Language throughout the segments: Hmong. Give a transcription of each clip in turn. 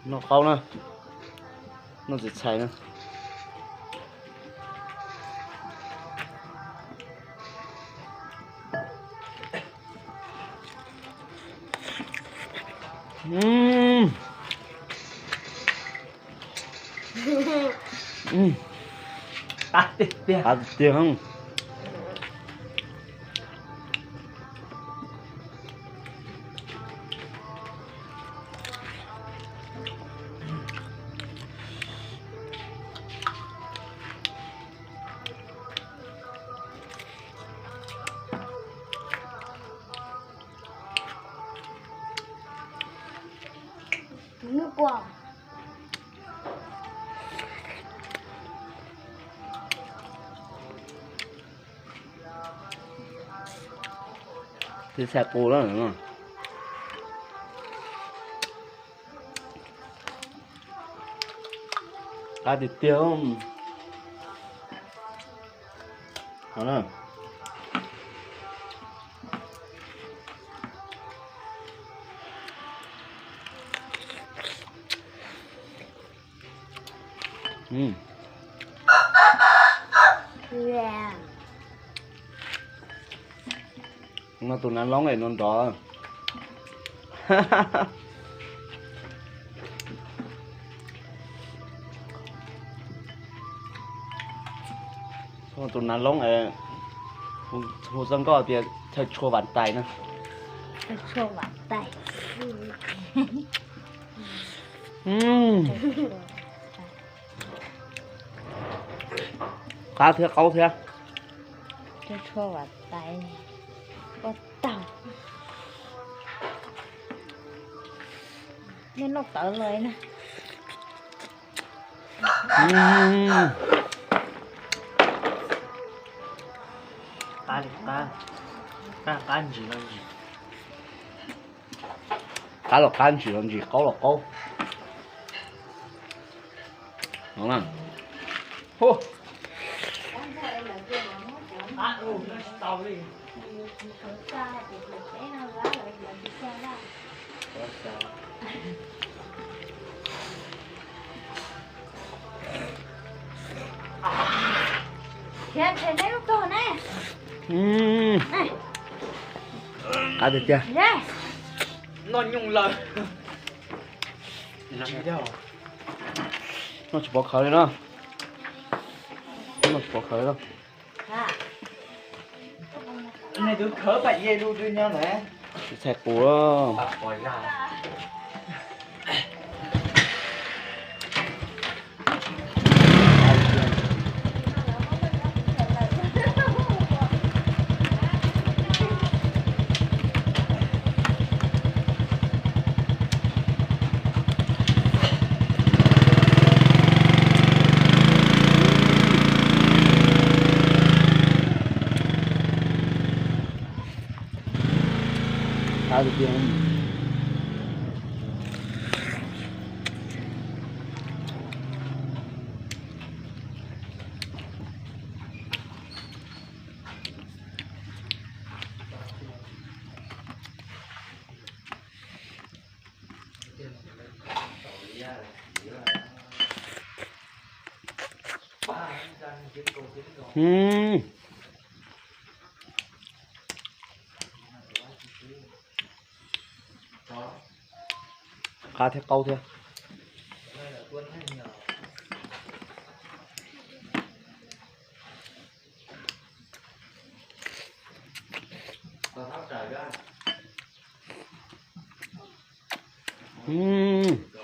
Noj qaub na, noj txiv txhais na. Qab tiag tiag. Txiv txhais qus lawm. Qab tiag tiag. No tus nas loob es no nrov. Tus nas loob es hu txoj nkauj tias chaw tshua vam tais na. Qab thiab qaub thiab. Chaw tshua vam tais, ua taug. Nej noj tawv los na. Qab, qab, qab ntsis los ntsis. Qab los qab, ntsis los ntsis, qaub los qaub. Qab tiag tiag. Noj nyooj lawm. Noj tsis pov khawv li no. Noj tsis pov khawv li no. Txiv txhais qus. Qab thiab qaub thiab.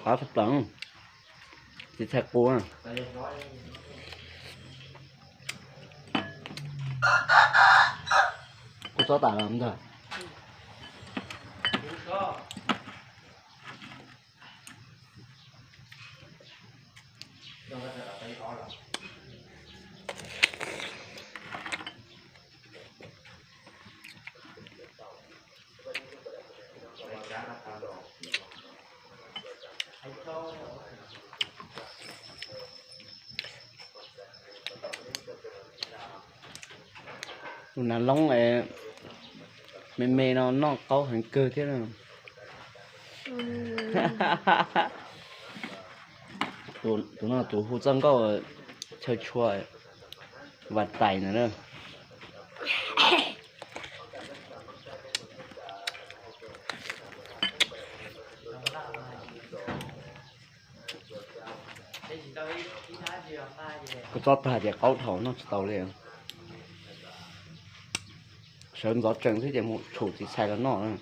Qab tshaj plaws. Txiv txhais qus. Kua txob tas los ntag. Tus nas loob es me me no noj qaub heev kawg thiab. Tus no tus hu txoj nkauj chaw tshua Vas Tais ntawd na. Koj txob tag ces qaub dhau noj tsis tau li. Sawv ntxov tsees xwb ces mus tshum txiv txhais los noj.